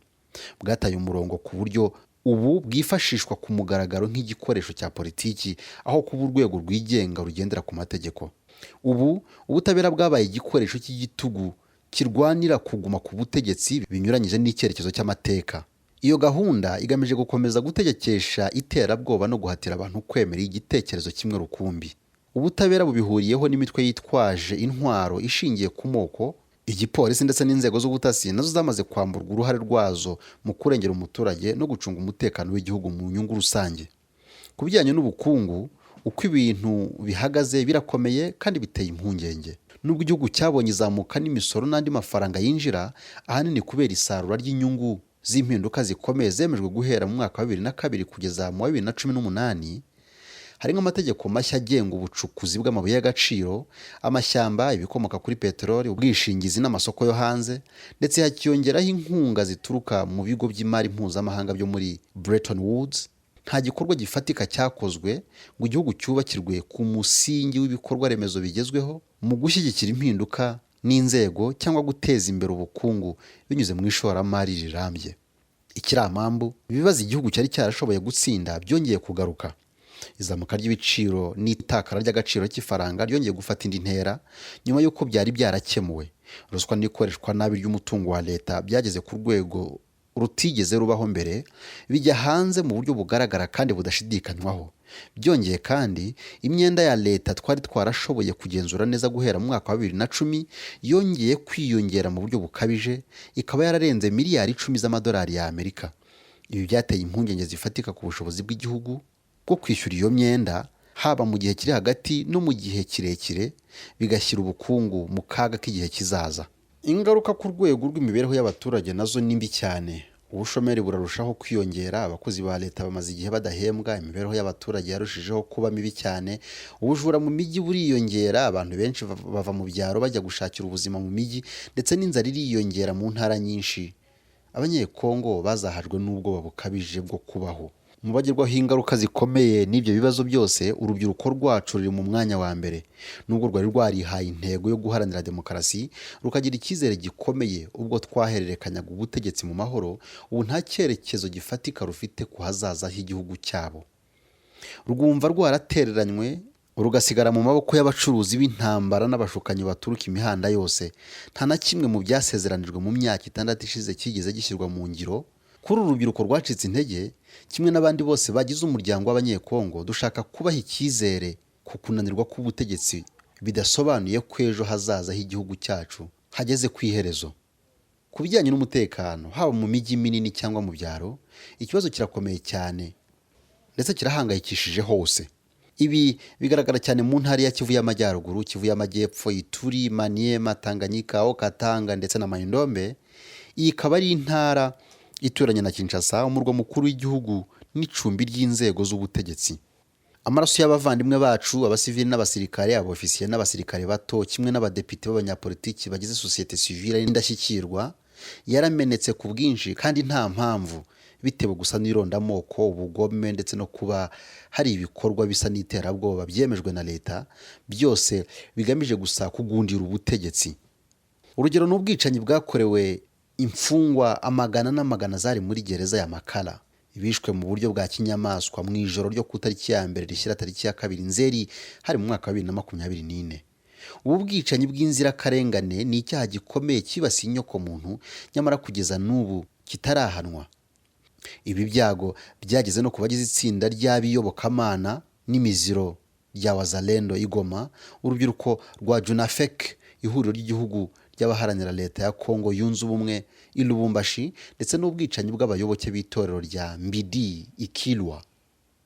Bwataye umurongo ku buryo ubu bwifashishwa ku mugaragaro nk'igikoresho cya politiki, aho kuba urwego rwigenga rugendera ku mategeko. Ubu ubutabera bwabaye igikoresho cy'igitugu kirwanira kuguma ku butegetsi binyuranyije n'icyerekezo cy'amateka. Iyo gahunda igamije gukomeza gutegekesha iterabwoba no guhatira abantu kwemera igitekerezo kimwe rukumbi. Ubutabera bubihuriyeho n'imitwe yitwaje intwaro ishingiye ku moko, igipolisi ndetse n'inzego z'ubutasi nazo zamaze kwamburwa uruhare rwazo mu kurengera umuturage no gucunga umutekano w'igihugu mu nyungu rusange. Ku bijyanye n'ubukungu, uko ibintu bihagaze birakomeye kandi biteye impungenge. Nubwo igihugu cyabonye izamuka n'imisoro n'andi mafaranga yinjira, ahanini kubera isarura ry'inyungu z'impinduka zikomeye zemejwe guhera mu mwaka wa 2002 kugeza mu wa 2018, hari nk'amategeko mashya agenga ubucukuzi bw'amabuye y'agaciro, amashyamba, ibikomoka kuri peteroli, ubwishingizi n'amasoko yo hanze, ndetse hakiyongeraho inkunga zituruka mu bigo by'imari mpuzamahanga byo muri Bretton Woods. Nta gikorwa gifatika cyakozwe ngo igihugu cyubakirwe ku musingi w'ibikorwa remezo bigezweho mu gushyigikira impinduka n'inzego cyangwa guteza imbere ubukungu binyuze mu ishoramari rirambye. Ikiramambu, ibibazo igihugu cyari cyarashoboye gutsinda byongeye kugaruka. Izamuka ry'ibiciro n'itakara ry'agaciro k'ifaranga ryongeye gufata indi ntera nyuma y'uko byari byarakemuwe. Ruswa n'ikoreshwa nabi ry'umutungo wa leta byageze ku rwego rutigeze rubaho mbere, bijya hanze mu buryo bugaragara kandi budashidikanywaho. Byongeye kandi, imyenda ya leta twari twarashoboye kugenzura neza guhera mu mwaka wa 2010 yongeye kwiyongera mu buryo bukabije, ikaba yararenze miliyari 10 z'amadolari y'Amerika. Ibi byateye impungenge zifatika ku bushobozi bw'igihugu bwo kwishyura iyo myenda, haba mu gihe kiri hagati no mu gihe kirekire, bigashyira ubukungu mu kaga k'igihe kizaza. Ingaruka ku rwego rw'imibereho y'abaturage nazo ni mbi cyane. Ubushomeri burarushaho kwiyongera, abakozi ba leta bamaze igihe badahembwa, imibereho y'abaturage yarushijeho kuba mibi cyane, ubujura mu mijyi buriyongera, abantu benshi bava mu byaro bajya gushakira ubuzima mu mijyi, ndetse n'inzara iriyongera mu ntara nyinshi. Abanyekongo bazahajwe n'ubwoba bukabije bwo kubaho. Mu bagirwaho ingaruka zikomeye n'ibyo bibazo byose, urubyiruko rwacu ruri mu mwanya wa mbere. Nubwo rwari rwarihaye intego yo guharanira demokarasi, rukagira icyizere gikomeye ubwo twahererekanyaga ubutegetsi mu mahoro, ubu nta cyerekezo gifatika rufite ku hazaza h'igihugu cyabo. Rwumva rwaratereranywe, rugasigara mu maboko y'abacuruzi b'intambara n'abashukanyi baturuka imihanda yose. Nta na kimwe mu byasezeranijwe mu myaka 6 ishize cyigeze gishyirwa mu ngiro. Kuri uru rubyiruko rwacitse intege, kimwe n'abandi bose bagize umuryango w'Abanyekongo, dushaka kubaha icyizere ku kunanirwa k'ubutegetsi bidasobanuye ko ejo hazaza h'igihugu cyacu hageze ku iherezo. Ku bijyanye n'umutekano, haba mu mijyi minini cyangwa mu byaro, ikibazo kirakomeye cyane ndetse kirahangayikishije hose. Ibi bigaragara cyane mu ntara ya Kivu y'Amajyaruguru, Kivu y'Amajyepfo, Ituri, Maniema, Tanganyika, Haut-Katanga ndetse na Mai-Ndombe. Iyi ikaba ari intara ituranye na Kinshasa, umurwa mukuru w'igihugu n'icumbi ry'inzego z'ubutegetsi. Amaraso y'abavandimwe bacu, abasivili n'abasirikare, abofisiye n'abasirikare bato, kimwe n'abadepite b'abanyapolitiki bagize sosiyete sivile n'indashyikirwa, yaramenetse ku bwinshi kandi nta mpamvu, bitewe gusa n'irondamoko, ubugome ndetse no kuba hari ibikorwa bisa n'iterabwoba byemejwe na leta, byose bigamije gusa kugundira ubutegetsi. Urugero ni ubwicanyi bwakorewe imfungwa amagana n'amagana zari muri gereza ya Makala, bishwe mu buryo bwa kinyamaswa mu ijoro ryo ku tariki ya 1 rishyira tariki ya 2 Nzeri, hari mu mwaka wa 2024. Ubu bwicanyi bw'inzirakarengane ni icyaha gikomeye cyibasiye inyokomuntu, nyamara kugeza n'ubu kitarahanwa. Ibi byago byageze no ku bagize itsinda ry'abiyobokamana n'imiziro rya Wazalendo i Goma, urubyiruko rwa Junafek, ihuriro ry'igihugu ry'abaharanira leta ya Kongo yunze ubumwe i Lubumbashi, ndetse n'ubwicanyi bw'abayoboke b'itorero rya Mbidi Ikilwa.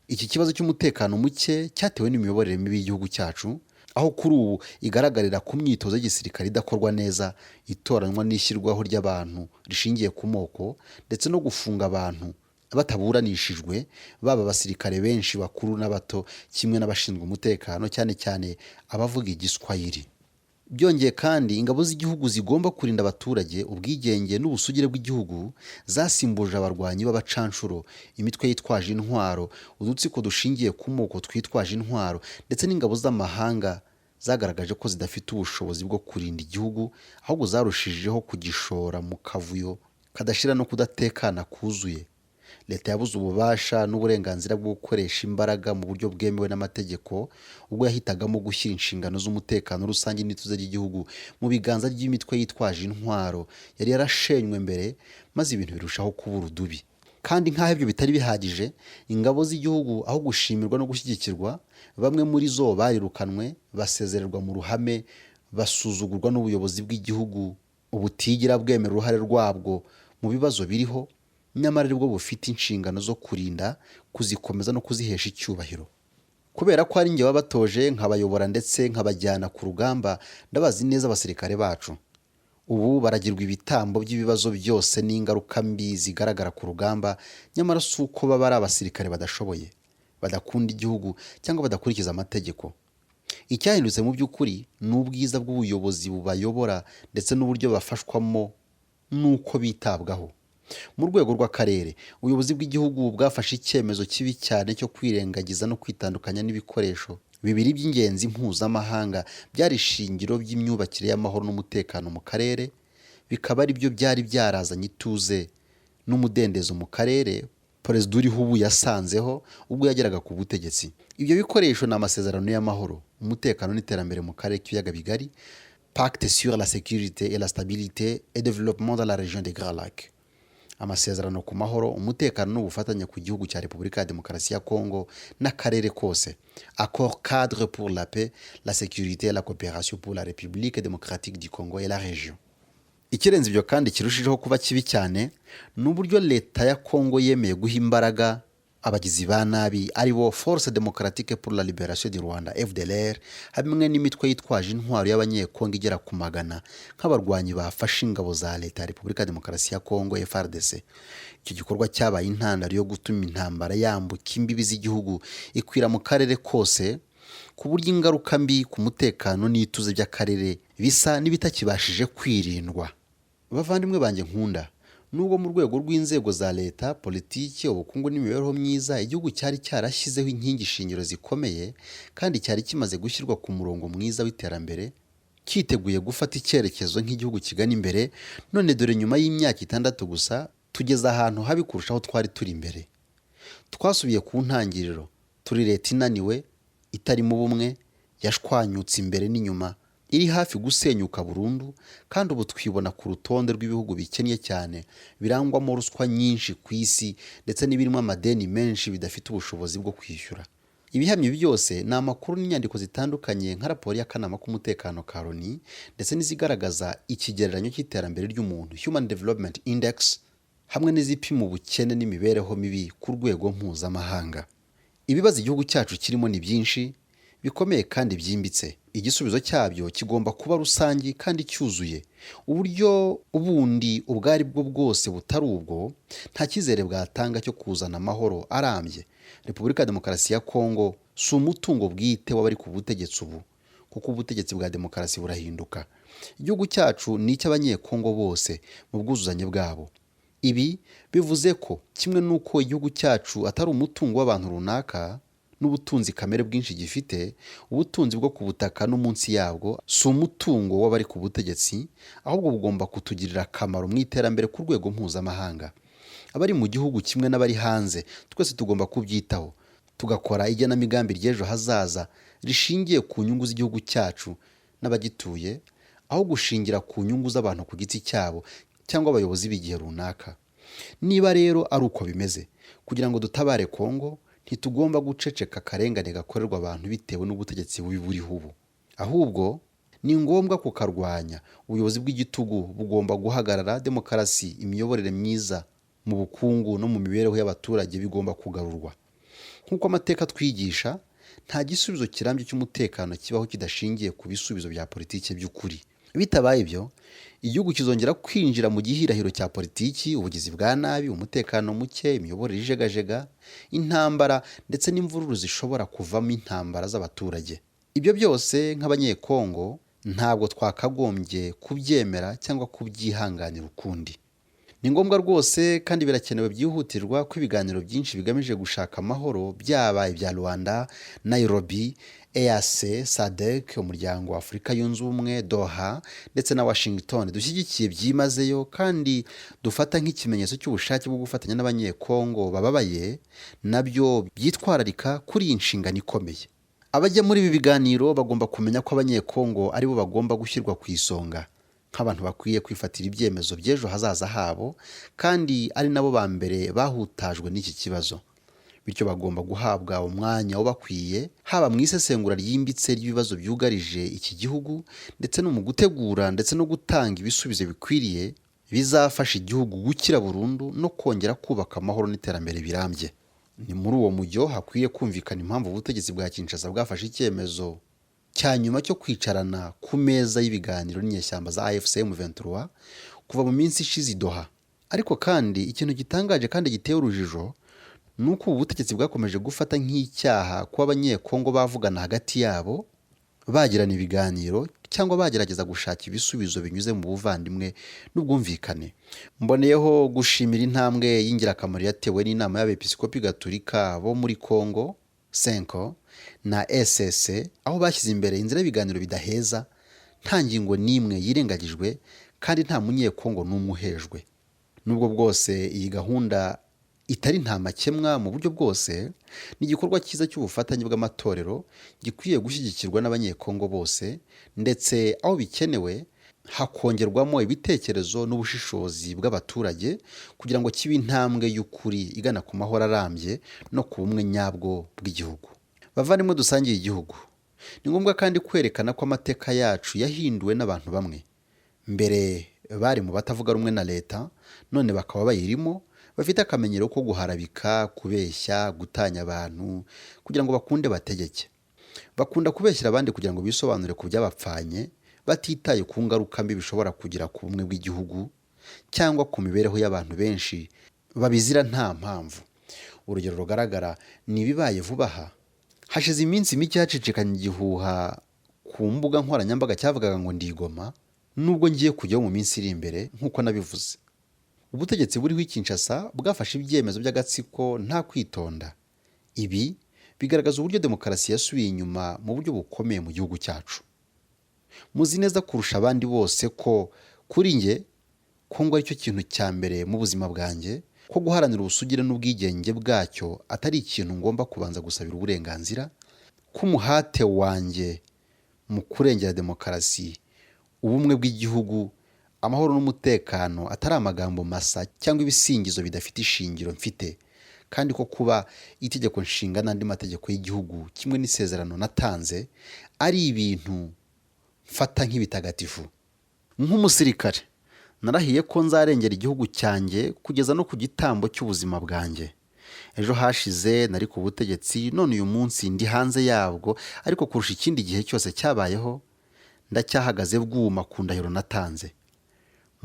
Iki kibazo cy'umutekano muke cyatewe n'imiyoborere mibi y'igihugu cyacu, aho kuri ubu igaragarira ku myitozo y'igisirikare idakorwa neza, itoranywa n'ishyirwaho ry'abantu rishingiye ku moko, ndetse no gufunga abantu bataburanishijwe, baba abasirikare benshi bakuru n'abato, kimwe n'abashinzwe umutekano, cyane cyane abavuga Igiswahili. Byongeye kandi, ingabo z'igihugu zigomba kurinda abaturage, ubwigenge n'ubusugire bw'igihugu zasimbuje abarwanyi b'abacanshuro, imitwe yitwaje intwaro, udutsiko dushingiye ku moko twitwaje intwaro, ndetse n'ingabo z'amahanga zagaragaje ko zidafite ubushobozi bwo kurinda igihugu, ahubwo zarushijeho kugishora mu kavuyo kadashira no kudatekana kuzuye. Leta yabuze ububasha n'uburenganzira bwo gukoresha imbaraga mu buryo bwemewe n'amategeko, ubwo yahitagamo gushyira inshingano z'umutekano rusange n'ituze ry'igihugu mu biganza by'imitwe yitwaje intwaro yari yarashenywe mbere, maze ibintu birushaho kuba urudubi. Kandi nk'aho ibyo bitari bihagije, ingabo z'igihugu aho gushimirwa no gushyigikirwa, bamwe muri zo barirukanwe, basezererwa mu ruhame, basuzugurwa n'ubuyobozi bw'igihugu ubutigira bwemera uruhare rwabwo mu bibazo biriho, nyamara aribwo bufite inshingano zo kurinda, kuzikomeza no kuzihesha icyubahiro. Kubera ko ari njye wabatoje, nkabayobora ndetse nkabajyana ku rugamba, ndabazi neza abasirikare bacu. Ubu baragirwa ibitambo by'ibibazo byose n'ingaruka mbi zigaragara ku rugamba, nyamara si uko baba ari abasirikare badashoboye, badakunda igihugu cyangwa badakurikiza amategeko. Icyahindutse mu by'ukuri ni ubwiza bw'ubuyobozi bubayobora ndetse n'uburyo bafashwamo n'uko bitabwaho. Mu rwego rw'akarere, ubuyobozi bw'igihugu bwafashe icyemezo kibi cyane cyo kwirengagiza no kwitandukanya n'ibikoresho bibiri by'ingenzi mpuzamahanga byari ishingiro by'imyubakire y'amahoro n'umutekano mu karere, bikaba ari byo byari byarazanye ituze n'umudendezo mu karere perezida uriho ubu yasanzeho ubwo yageraga ku butegetsi. Ibyo bikoresho ni amasezerano y'amahoro, umutekano n'iterambere mu karere k'ibiyaga bigari, Pacte sur la sécurité et la stabilité et développement dans la région des Grands Lacs, amasezerano ku mahoro, umutekano n'ubufatanye ku gihugu cya Repubulika ya Demokarasi ya Kongo n'akarere kose, Accord cadre pour la paix, la sécurité et la coopération pour la République démocratique du Congo et la région. Ikirenze ibyo kandi kirushijeho kuba kibi cyane ni uburyo leta ya Kongo yemeye guha imbaraga abagizi ba nabi, aribo Force Démocratique pour la Libération du Rwanda, FDLR, hamwe n'imitwe yitwaje intwaro y'Abanyekongo igera ku magana, nk'abarwanyi bafashe ingabo za leta ya Repubulika ya Demokarasi ya Kongo, FARDC. Icyo gikorwa cyabaye intandaro yo gutuma intambara yambuka imbibi z'igihugu, ikwira mu karere kose, ku buryo ingaruka mbi ku mutekano n'ituze by'akarere bisa n'ibitakibashije kwirindwa. Bavandimwe banjye nkunda, Nubwo mu rwego rw'inzego za leta, politiki, ubukungu n'imibereho myiza igihugu cyari cyarashyizeho inkingi shingiro zikomeye kandi cyari kimaze gushyirwa ku murongo mwiza w'iterambere, cyiteguye gufata icyerekezo nk'igihugu kigana imbere, none dore nyuma y'imyaka 6 gusa tugeze ahantu habi kurushaho twari turi imbere. Twasubiye ku ntangiriro, turi leta inaniwe, itarimo ubumwe, yashwanyutse imbere n'inyuma, iri hafi gusenyuka burundu, kandi ubu twibona ku rutonde rw'ibihugu bikennye cyane birangwamo ruswa nyinshi ku isi ndetse n'ibirimo amadeni menshi bidafite ubushobozi bwo kwishyura. Ibihamya byose ni amakuru n'inyandiko zitandukanye nka raporo y'akanama k'umutekano ka Loni ndetse n'izigaragaza ikigereranyo cy'iterambere ry'umuntu Human Development Index, hamwe n'izipima ubukene n'imibereho mibi ku rwego mpuzamahanga. Ibibazo igihugu cyacu kirimo ni byinshi bikomeye kandi byimbitse. Igisubizo cyabyo kigomba kuba rusange kandi cyuzuye. Uburyo ubundi ubwo ari bwo bwose butari ubwo, nta cyizere bwatanga cyo kuzana amahoro arambye. Repubulika ya Demokarasi ya Kongo si umutungo bwite w'abari ku butegetsi ubu, kuko ubutegetsi bwa demokarasi burahinduka. Igihugu cyacu ni icy'Abanyekongo bose mu bwuzuzanye bwabo. Ibi bivuze ko kimwe n'uko igihugu cyacu atari umutungo w'abantu runaka n'ubutunzi kamere bwinshi gifite, ubutunzi bwo ku butaka no munsi yabwo si umutungo w'abari ku butegetsi, ahubwo bugomba kutugirira akamaro mu iterambere ku rwego mpuzamahanga. Abari mu gihugu kimwe n'abari hanze twese tugomba kubyitaho, tugakora igenamigambi ry'ejo hazaza rishingiye ku nyungu z'igihugu cyacu n'abagituye, aho gushingira ku nyungu z'abantu ku giti cyabo cyangwa abayobozi b'igihe runaka. Niba rero ari uko bimeze, kugira ngo dutabare Kongo, ntitugomba guceceka akarengane gakorerwa abantu bitewe n'ubutegetsi bubi buriho ubu. Ahubwo ni ngombwa kukarwanya. Ubuyobozi bw'igitugu bugomba guhagarara, demokarasi, imiyoborere myiza mu bukungu no mu mibereho y'abaturage bigomba kugarurwa. Nk'uko amateka twigisha, nta gisubizo kirambye cy'umutekano kibaho kidashingiye ku bisubizo bya politiki by'ukuri. Bitabaye ibyo, igihugu kizongera kwinjira mu gihirahiro cya politiki, ubugizi bwa nabi, umutekano muke, imiyoborere ijegajega, intambara ndetse n'imvururu zishobora kuvamo intambara z'abaturage. Ibyo byose nk'Abanyekongo ntabwo twakagombye kubyemera cyangwa kubyihanganira ukundi. Ni ngombwa rwose kandi birakenewe byihutirwa ko ibiganiro byinshi bigamije gushaka amahoro, byaba ibya Rwanda, Nairobi, EAC, SADC, Umuryango wa Afurika Yunze Ubumwe, Doha ndetse na Washington, dushyigikiye byimazeyo kandi dufata nk'ikimenyetso cy'ubushake bwo gufatanya n'Abanyekongo bababaye, nabyo byitwararika kuri iyi nshingano ikomeye. Abajya muri ibi biganiro bagomba kumenya ko Abanyekongo aribo bagomba gushyirwa ku isonga nk'abantu bakwiye kwifatira ibyemezo by'ejo hazaza habo, kandi ari nabo ba mbere bahutajwe n'iki kibazo. Bityo bagomba guhabwa umwanya ubakwiye, haba mu isesengura ryimbitse ry'ibibazo byugarije iki gihugu, ndetse no mu gutegura ndetse no gutanga ibisubizo bikwiriye bizafasha igihugu gukira burundu no kongera kubaka amahoro n'iterambere birambye. Ni muri uwo mujyo hakwiye kumvikana impamvu ubutegetsi bwa Kinshasa bwafashe icyemezo cya nyuma cyo kwicarana ku meza y'ibiganiro n'inyeshyamba za AFC M23 kuva mu minsi ishize i Doha. Ariko kandi ikintu gitangaje kandi giteye urujijo ni uko ubu butegetsi bwakomeje gufata nk'icyaha kuba Abanyekongo bavugana hagati yabo, bagirana ibiganiro cyangwa bagerageza gushaka ibisubizo binyuze mu buvandimwe n'ubwumvikane. Mboneyeho gushimira intambwe y'ingirakamaro yatewe n'inama y'Abepiskopi Gatolika bo muri Kongo, Senko na ECC, aho bashyize imbere inzira y'ibiganiro bidaheza, nta ngingo n'imwe yirengagijwe kandi nta Munyekongo n'umwe uhejwe. Nubwo bwose iyi gahunda itari nta makemwa mu buryo bwose, ni igikorwa cyiza cy'ubufatanye bw'amatorero gikwiye gushyigikirwa n'Abanyekongo bose, ndetse aho bikenewe hakongerwamo ibitekerezo n'ubushishozi bw'abaturage kugira ngo kibe intambwe y'ukuri igana ku mahoro arambye no ku bumwe nyabwo bw'igihugu. Bavandimwe dusangiye igihugu, ni ngombwa kandi kwerekana ko amateka yacu yahinduwe n'abantu bamwe. Mbere bari mu batavuga rumwe na leta, none bakaba bayirimo, bafite akamenyero ko guharabika, kubeshya, gutanya abantu kugira ngo bakunde bategeke. Bakunda kubeshyira abandi kugira ngo bisobanure ku byabapfanye, batitaye ku ngaruka mbi bishobora kugira ku bumwe bw'igihugu cyangwa ku mibereho y'abantu benshi babizira nta mpamvu. Urugero rugaragara ni ibibaye vuba aha. Hashize iminsi mike hacicikanye igihuha ku mbuga nkoranyambaga cyavugaga ngo ndigoma, nubwo ngiye kujyaho mu minsi iri imbere nk'uko nabivuze. Ubutegetsi buriho i Kinshasa bwafashe ibyemezo by'agatsiko nta kwitonda. Ibi bigaragaza uburyo demokarasi yasubiye inyuma mu buryo bukomeye mu gihugu cyacu. Muzi neza kurusha abandi bose ko kuri njye Kongo aricyo kintu cya mbere mu buzima bwanjye, ko guharanira ubusugire n'ubwigenge bwacyo atari ikintu ngomba kubanza gusabira uburenganzira, ko umuhate wanjye mu kurengera demokarasi, ubumwe bw'igihugu, amahoro n'umutekano atari amagambo masa cyangwa ibisingizo bidafite ishingiro mfite, kandi ko kuba itegeko nshinga n'andi mategeko y'igihugu kimwe n'isezerano natanze ari ibintu mfata nk'ibitagatifu. Nk'umusirikare narahiye ko nzarengera igihugu cyanjye kugeza no ku gitambo cy'ubuzima bwanjye. Ejo hashize nari ku butegetsi, none uyu munsi ndi hanze yabwo, ariko kurusha ikindi gihe cyose cyabayeho ndacyahagaze bwuma ku ndahiro natanze.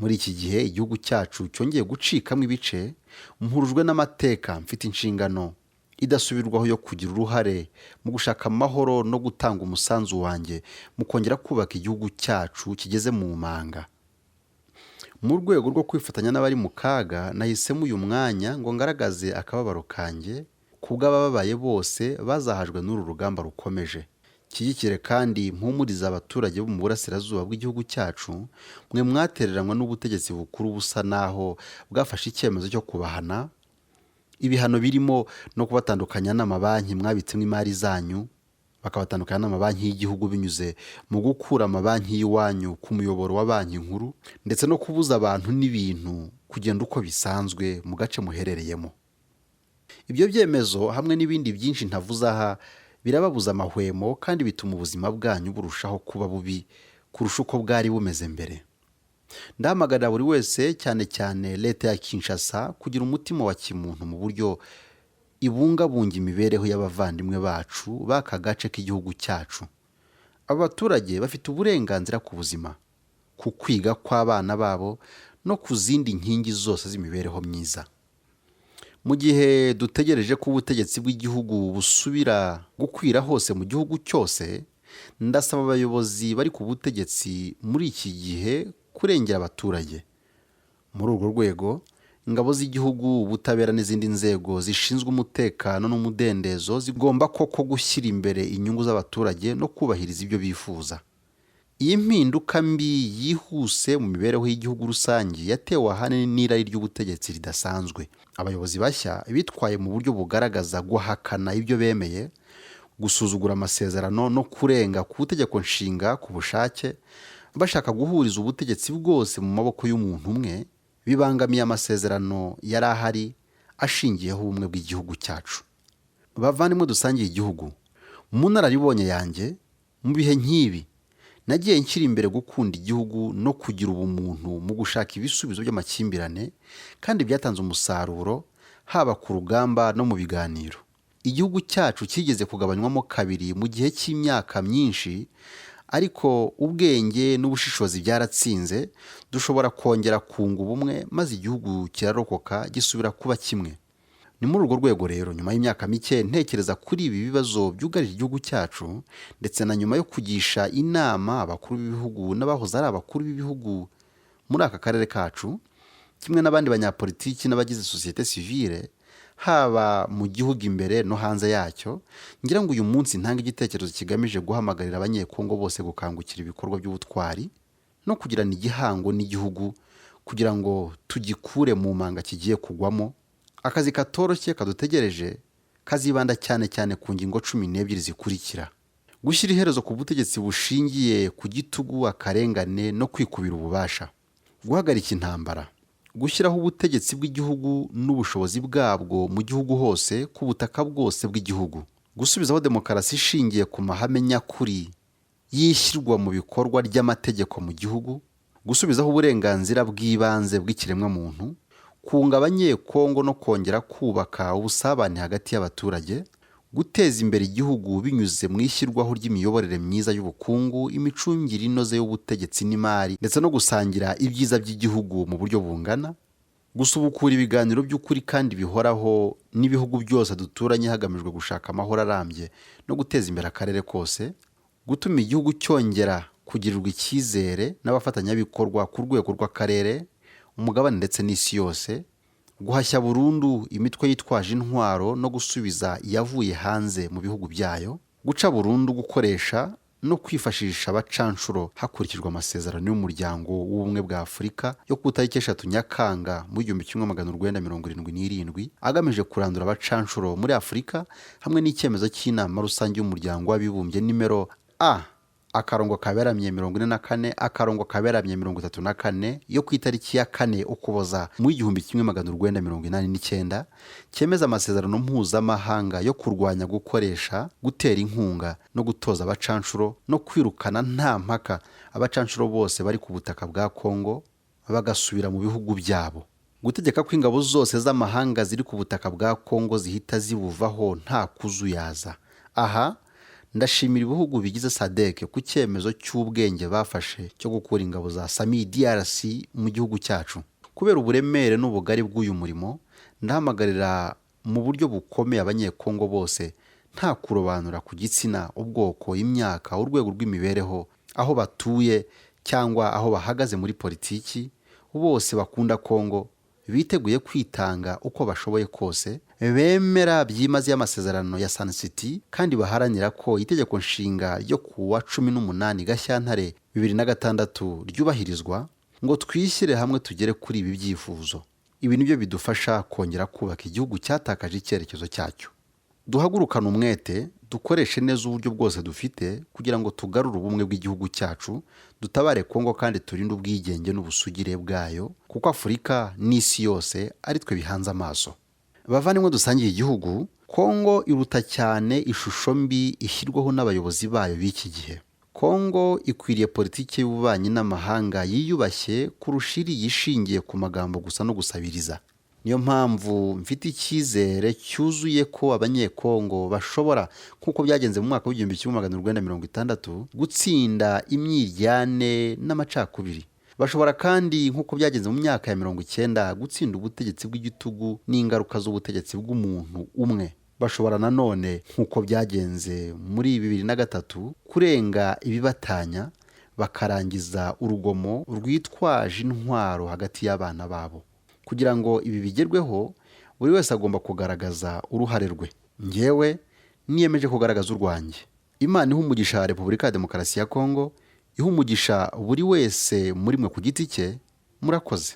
Muri iki gihe igihugu cyacu cyongeye gucikamo ibice, mpurujwe n'amateka, mfite inshingano idasubirwaho yo kugira uruhare mu gushaka amahoro no gutanga umusanzu wanjye mu kongera kubaka igihugu cyacu kigeze mu manga. Mu rwego rwo kwifatanya n'abari mu kaga, nahisemo uyu mwanya ngo ngaragaze akababaro kanjye ku bw'abababaye bose bazahajwe n'uru rugamba rukomeje. Nshyigikire kandi mpumurize abaturage bo mu burasirazuba bw'igihugu cyacu, mwe mwatereranywe n'ubutegetsi bukuru busa naho bwafashe icyemezo cyo kubahana, ibihano birimo no kubatandukanya n'amabanki mwabitsemo imari zanyu, bakabatandukanya n'amabanki y'igihugu binyuze mu gukura amabanki y'iwanyu ku muyoboro wa banki nkuru, ndetse no kubuza abantu n'ibintu kugenda uko bisanzwe mu gace muherereyemo. Ibyo byemezo hamwe n'ibindi byinshi ntavuze aha birababuza amahwemo kandi bituma ubuzima bwanyu burushaho kuba bubi kurusha uko bwari bumeze mbere. Ndahamagarira buri wese, cyane cyane leta ya Kinshasa, kugira umutima wa kimuntu mu buryo ibungabunga imibereho y'abavandimwe bacu b'aka gace k'igihugu cyacu. Aba baturage bafite uburenganzira ku buzima, ku kwiga kw'abana babo no ku zindi nkingi zose z'imibereho myiza. Mu gihe dutegereje ko ubutegetsi bw'igihugu busubira gukwira hose mu gihugu cyose, ndasaba abayobozi bari ku butegetsi muri iki gihe kurengera abaturage. Muri urwo rwego, ingabo z'igihugu, ubutabera n'izindi nzego zishinzwe umutekano n'umudendezo zigomba koko gushyira imbere inyungu z'abaturage no kubahiriza ibyo bifuza. Iyi mpinduka mbi yihuse mu mibereho y'igihugu rusange yatewe ahanini n'irari ry'ubutegetsi ridasanzwe. Abayobozi bashya bitwaye mu buryo bugaragaza guhakana ibyo bemeye, gusuzugura amasezerano no kurenga ku itegeko nshinga ku bushake, bashaka guhuriza ubutegetsi bwose mu maboko y'umuntu umwe, bibangamiye amasezerano yari ahari ashingiyeho ubumwe bw'igihugu cyacu. Bavandimwe dusangiye igihugu, mu nararibonye yanjye mu bihe nk'ibi nagiye nshyira imbere gukunda igihugu no kugira ubumuntu mu gushaka ibisubizo by'amakimbirane, kandi byatanze umusaruro haba ku rugamba no mu biganiro. Igihugu cyacu kigeze kugabanywamo kabiri mu gihe cy'imyaka myinshi, ariko ubwenge n'ubushishozi byaratsinze, dushobora kongera kunga ubumwe maze igihugu kirarokoka gisubira kuba kimwe. Ni muri urwo rwego rero, nyuma y'imyaka mike ntekereza kuri ibi bibazo byugarije igihugu cyacu, ndetse na nyuma yo kugisha inama abakuru b'ibihugu n'abahoze ari abakuru b'ibihugu muri aka karere kacu, kimwe n'abandi banyapolitiki n'abagize sosiyete sivile, haba mu gihugu imbere no hanze yacyo, ngira ngo uyu munsi ntange igitekerezo kigamije guhamagarira abanyekongo bose gukangukira ibikorwa by'ubutwari no kugirana igihango n'igihugu kugira ngo tugikure mu manga kigiye kugwamo. Akazi katoroshye kadutegereje kazibanda cyane cyane ku ngingo 12 zikurikira: gushyira iherezo ku butegetsi bushingiye ku gitugu, akarengane no kwikubira ububasha, guhagarika intambara, gushyiraho ubutegetsi bw'igihugu n'ubushobozi bwabwo mu gihugu hose ku butaka bwose bw'igihugu, gusubizaho demokarasi ishingiye ku mahame nyakuri y'ishyirwa mu bikorwa ry'amategeko mu gihugu, gusubizaho uburenganzira bw'ibanze bw'ikiremwamuntu, kunga abanyekongo no kongera kubaka ubusabane hagati y'abaturage, guteza imbere igihugu binyuze mu ishyirwaho ry'imiyoborere myiza y'ubukungu, imicungire inoze y'ubutegetsi n'imari, ndetse no gusangira ibyiza by'igihugu mu buryo bungana, gusubukura ibiganiro by'ukuri kandi bihoraho n'ibihugu byose duturanye hagamijwe gushaka amahoro arambye no guteza imbere akarere kose, gutuma igihugu cyongera kugirirwa icyizere n'abafatanyabikorwa ku rwego rw'akarere, umugabane ndetse n'isi yose, guhashya burundu imitwe yitwaje intwaro no gusubiza iyavuye hanze mu bihugu byayo, guca burundu gukoresha no kwifashisha abacanshuro hakurikijwe amasezerano y'Umuryango w'Ubumwe bwa Afurika yo ku itariki 3 Nyakanga mu 1977 agamije kurandura abacanshuro muri Afurika, hamwe n'icyemezo cy'Inama Rusange y'Umuryango w'Abibumbye nimero A akarongo kaberamye 44 akarongo kaberamye 34 yo ku itariki ya 4 Ukuboza mu 1989, cyemeza amasezerano mpuzamahanga yo kurwanya gukoresha, gutera inkunga no gutoza abacanshuro no kwirukana nta mpaka abacanshuro bose bari ku butaka bwa Kongo bagasubira mu bihugu byabo, gutegeka ko ingabo zose z'amahanga ziri ku butaka bwa Kongo zihita zibuvaho nta kuzuyaza. Aha ndashimira ibihugu bigize SADC ku cyemezo cy'ubwenge bafashe cyo gukura ingabo za SAMI DRC mu gihugu cyacu. Kubera uburemere n'ubugari bw'uyu murimo, ndahamagarira mu buryo bukomeye Abanyekongo bose, nta kurobanura ku gitsina, ubwoko, imyaka, urwego rw'imibereho, aho batuye cyangwa aho bahagaze muri politiki, bose bakunda Kongo, biteguye kwitanga uko bashoboye kose, bemera byimazeyo amasezerano ya Sun City kandi baharanira ko itegeko nshinga ryo ku wa 18 Gashyantare 2006 ryubahirizwa, ngo twishyire hamwe tugere kuri ibi byifuzo. Ibi nibyo bidufasha kongera kubaka igihugu cyatakaje icyerekezo cyacyo. Duhagurukane umwete, dukoreshe neza uburyo bwose dufite kugira ngo tugarure ubumwe bw'igihugu cyacu, dutabare Kongo kandi turinde ubwigenge n'ubusugire bwayo, kuko Afurika n'isi yose ari twe bihanze amaso. Bavandimwe dusangiye igihugu, Kongo iruta cyane ishusho mbi ishyirwaho n'abayobozi bayo b'iki gihe. Kongo ikwiriye politiki y'ububanyi n'amahanga yiyubashye kurusha iriya ishingiye ku magambo gusa no gusabiriza. Niyo mpamvu mfite icyizere cyuzuye ko Abanyekongo bashobora, nk'uko byagenze mu mwaka w'1960, gutsinda imyiryane n'amacakubiri. Bashobora kandi, nk'uko byagenze mu myaka ya 90, gutsinda ubutegetsi bw'igitugu n'ingaruka z'ubutegetsi bw'umuntu umwe. Bashobora nanone, nk'uko byagenze muri 2003, kurenga ibibatanya bakarangiza urugomo rwitwaje intwaro hagati y'abana babo. Kugira ngo ibi bigerweho, buri wese agomba kugaragaza uruhare rwe. Njyewe niyemeje kugaragaza urwanjye. Imana iha umugisha Repubulika ya Demokarasi ya Kongo, iha umugisha buri wese muri mwe ku giti cye. Murakoze.